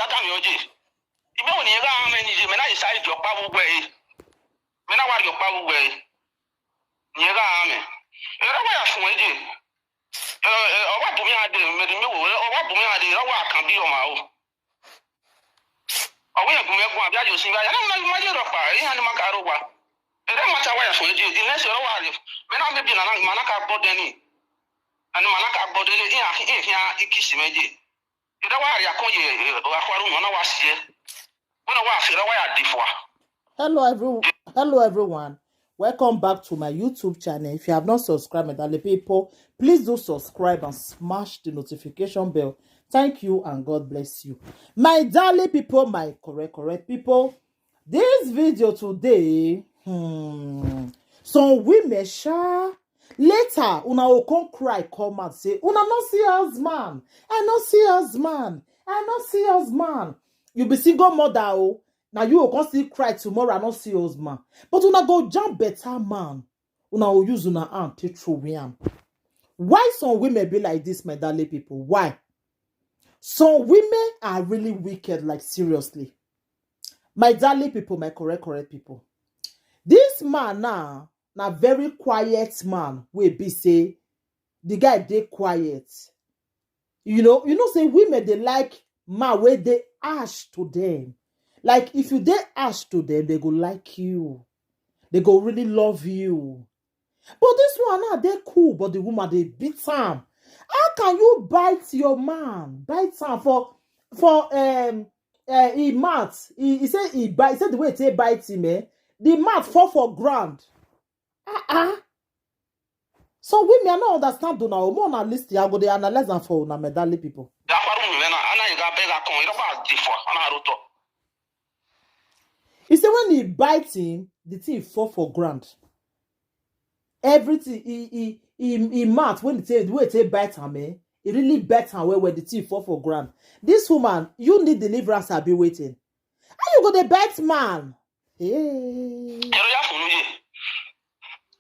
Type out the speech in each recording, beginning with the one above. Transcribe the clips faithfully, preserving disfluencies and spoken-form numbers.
Adam yo je. Ibe oni ga ame ni je, me na decide yo pa bu gbe. Me na wa yo pa bu gbe. Ni ga ame. Era wa ya fun je. Eh, eh, owa bu mi ade, me di mi wo, owa bu mi ade, owa kan bi o ma o. Owa ya bu mi gun abi ajo sin ga, ya na ma je ro pa, e han ni ma ka ro wa. Era ma ta wa ya fun je, di next ro wa le. Me na me bi na na ma na ka gbo de ni. Ani ma na ka gbo de ni, i a ki, i ki a ikisi me je. Era wa ya kon ye, o akwaru mo na wa sie. Mo na wa se ra wa ya di fo. Hello, everyone. Hello, everyone. Welcome back to my YouTube channel. If you have not subscribed, my darling people, please do subscribe and smash the notification bell. Thank you and God bless you. My darling people, my correct, correct people, this video today, hmm, some women sha, later, una go come cry, come out, say, "Una no see husband. I no see husband. I no see husband." You be single mother, oh. Now you go come still cry tomorrow, "I no see husband." But una go jam better man. Una go use una hand take throw away am. Why some women be like this, my darling people? Why? Some women are really wicked, like, seriously. My darling people, my correct, correct people. This man now, na very quiet man wey be say the guy dey quiet. You know, you know say women dey like man wey dey harsh to them. Like, if you dey harsh to them, they go like you. They go really love you. But this one now dey cool, but the woman dey beat am. How can you bite your man? Bite am for, for, um, uh, he mouth. He, he say he bite. He said the way he take bite him, eh? The mouth fall for ground. Ah ah. So women, I no understand una o. More na listen, I go dey analyze am for una, my darling people. Da faru mi na, ana ga be ga kon, iro ba di fo, ana ro to. He say when he bite him, the thing fall for ground. Everything, he, he, he, he mouth, when he take, the way he take bite am, eh? He really bite am well, well, the thing fall for ground. This woman, you need deliverance, I be waiting. How you go dey bite man? Hey. Ero ya funu ye.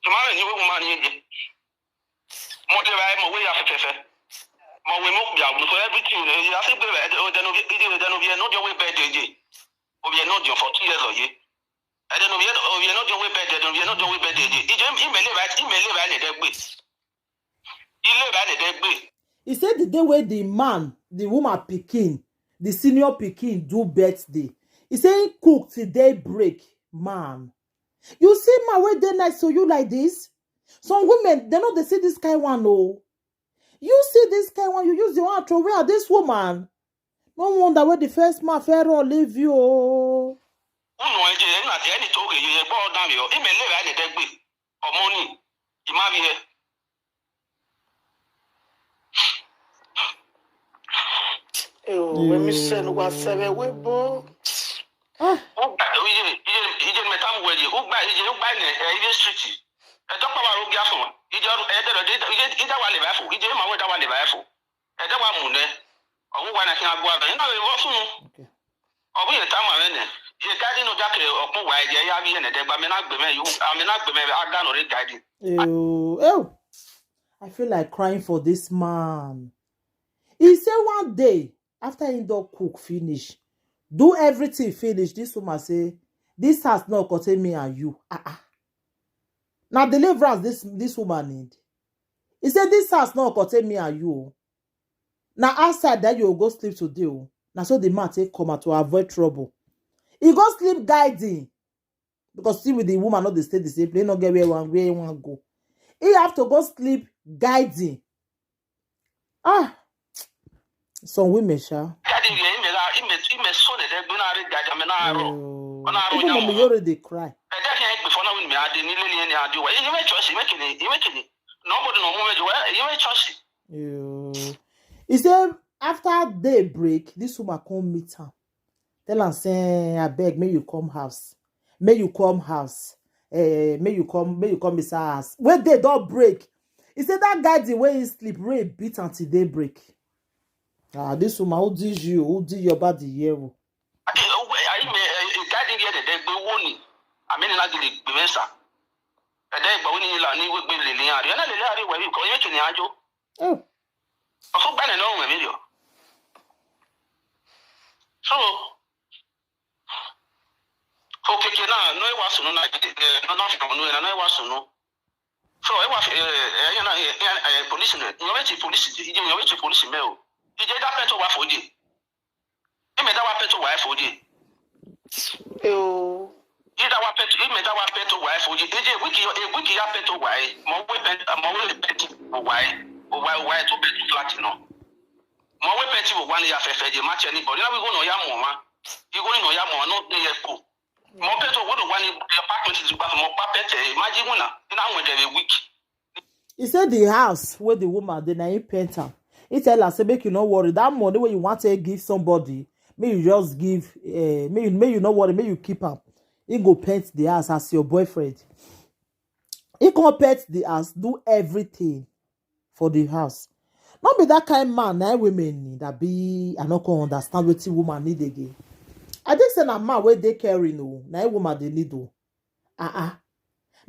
Tuma ni we woman ye je. Mo de ba mo we ya fe fe. Mo we mo ya mo so everything. Eh, ya se be be o de no bi, o de no bi no de we be de je. O bi no de for two years o ye. E de no bi, o bi no de we be de, no bi no de we be de je. I je, i me le ba, i me le ba le de gbe. I le ba le de gbe. He said the day wey the man, the woman pikin, the senior pikin do birthday, he say he cook till day break. Man, you see man wey dey nice to you like this? Some women, they no dey see this kind one o. You see this kind one, you use the one throw away at this woman. No wonder wey the first man fit run leave you o. Unu eje, ina ti eni to ge ye gbo dan yo. I me le ba le de gbe. Omo ni. I ma bi e. Ewo, we mi se no wa sebe we bo. Ah, Ugba, ije, ije, ije me tam we je. Ugba, ije, ugba ne, e, ije street. E to pa wa ro bi afo. Ije, e de, ije, ije wa le ba fo. Ije ma we da wa le ba fo. E de wa mu ne. Owo wa na kin agbo aba. Ina we wo funu. okay. Owo ye tam awe ne. Ye gadi no ja ke okun wa je ya bi ye ne de gba me na gbe me yu. A me na gbe me aga no re gadi. Ew, ew. I feel like crying for this man. He say one day, after he don cook finish, do everything finish, this woman say, "This house no contain me and you." Ah ah. Na deliverance this, this woman need. He say, "This house no contain me and you o. Na outside that you go sleep today o." Na so the man take come out to avoid trouble. He go sleep guiding. Because still with the woman, not dey stay the same place, not get where one, where one go. He have to go sleep guiding. Ah, some women, sha. Gadi ye, i me la, i me, i me so de de gbe na re gadi, me na ro. Oh, Ona ro even nya Mommy mo. Yoro dey cry. E de ke e gbe fo na win me ade ni le ni ade wa. I me church, i me kini, i me kini. Nobody no mo me jo. I me church. Ew. He say after day break, this woman come meet am. Tell am say, "Abeg, make you come house. Make you come house. Eh, make you come, make you come inside house." When day don break, he say that guy, the way he sleep, rain beat am till day break. Ah, this woman, who did you? Who did your body here? Oh? Ati o gbe ayi me e gadi ye de de gbe wo ni. Ami ni na gidi gbe me sa. E de gba wo ni la ni we gbe le le ari. Na le le ari we ko ye kini ajo. Oh, O fo gba ne no we mi yo. So, okay, okay, now, no, it was no, no, no, no, no, no, no, it was no. So, it was, eh, eh, you know, eh, eh, eh, police, eh, you know, police, you know, police, mail. He did that pet over for you. He made that pet over for you. Yo. He that one pet, he made that one pet over for you. He did wiki, a wiki, ya pet over. More we pet, more we pet over. Over, over, two pet flat, you know. More we pet over one year, fair, fair, match anybody. Now we go no ya more, man. You go no ya more, no, they ya go. More pet over the one in the apartment is back, more pet, eh, imagine one, you know, when they week. He said the house where the woman dey na him paint am. He tell her say make you no worry, that money wey you want to give somebody, make you just give, uh, make you, make you no worry, make you keep am. He go paint the house as your boyfriend. He come paint the house, do everything for the house. Not be that kind man na women need. That be I no come understand wetin woman need again. I think say na man wey dey caring o, na woman dey need o. Ah ah.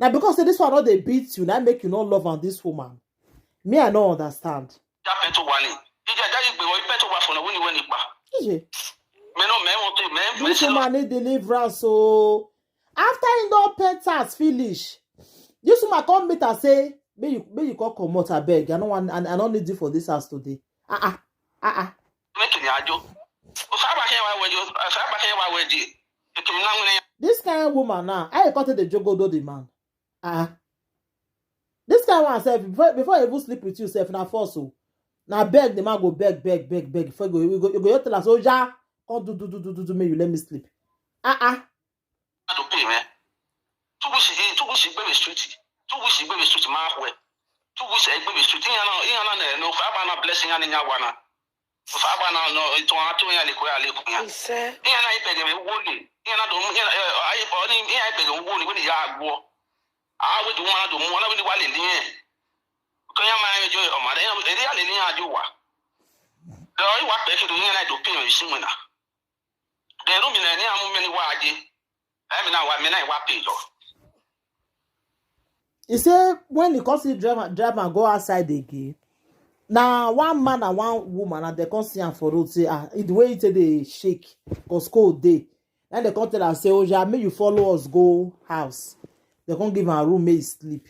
Now because say this one no dey beat you, now make you no love on this woman. Me I no understand. That pet over. He did that you be what pet over for no when you when you back. Ije, Me no, me want to, me, me this say no. Woman need deliverance o. After he don paint house finish, this woman come meet her say, may you may you come comot abeg. I no want I, I no need you for this house today. Ah ah ah ah. Make it ajo. O fa ba ke wa we jo, o fa ba ke wa we di. It me now when This kind of woman now, I got the jogodo the man. Ah. This kind of one self before before I even sleep with you self na force o. Na beg the man go beg beg beg beg before you go you go you go just tell us oh yeah, come do do do do do do make you let me sleep. Ah ah. to pay me. Tu wish he, tu wish he be street. Tu wish he be street ma we. Tu wish he be street. Ina no, ina no, no fa ba na blessing ani nya wana. Fa ba na no, ito ato ya le ko ya le ko ya. He said, Ina na ibe ge wo ni. Ina do ina ai oni ina ibe ge wo ni we ni ya gbo. Ah, we do ma do mo na we ni wa le ni e. Ko ya ma e jo o ma de e ya le ni ajo wa. Do i wa pe ki do ina do pay me si mo na. De ru mi na ni amu me ni wa aje. E mi na wa me na wa pay lo. He say when he come see driver driver go outside again. Now one man and one woman and they come see am for road say ah the way he take dey shake cause cold dey. Now they come tell am say oh yeah make you follow us go house. They come give am room make he sleep.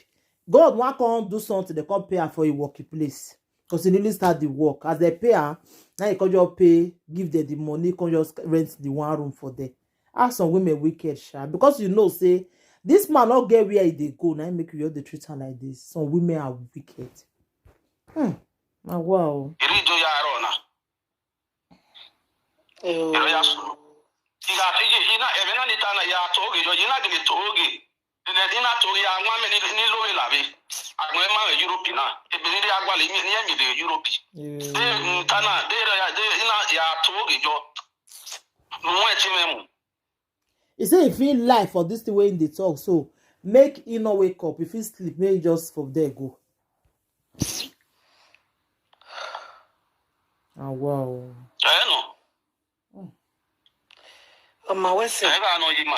God wan come do something they come pay am for a working place cause he newly start the work as they pay am. Now he come just pay give them the money come just rent the one room for them. How some women wicked sha because you know say this man no get where he dey go na him make you just dey treat am like this some women are wicked. Hmm. Na wow. Iri do ya ro na. Iro ya yo. Sunu. Iga fiji ina ebe na ni tana ya toge yo ina gele toge. Ina ina toge ya nwa me ni ni lo me labe. Agwe ma we Europe na. Ebe ni agwa le mi ni mi de Europe. De tana de ya de ina ya toge yo. No we ti me mu. He say he feel life for this thing wey he dey talk so make he no wake up if he sleep make he just for there go. Ah wow. Eh no. Oma wese. Eh ga no yi ma.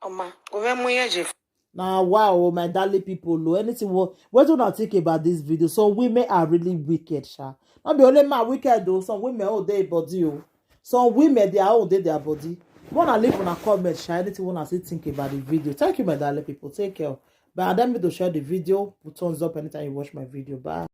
Oma. Go ve mu ye je. Na wow, my darling people, oh, anything what what do not think about this video? Some women are really wicked, sha. Not be only man wicked though. Some women all day body oh. Some women they are all day their body. Wanna leave on a comment, sha. Anything wanna say think about the video. Thank you, my darling people. Take care. But I don't need to share the video. Put thumbs up anytime you watch my video. Bye.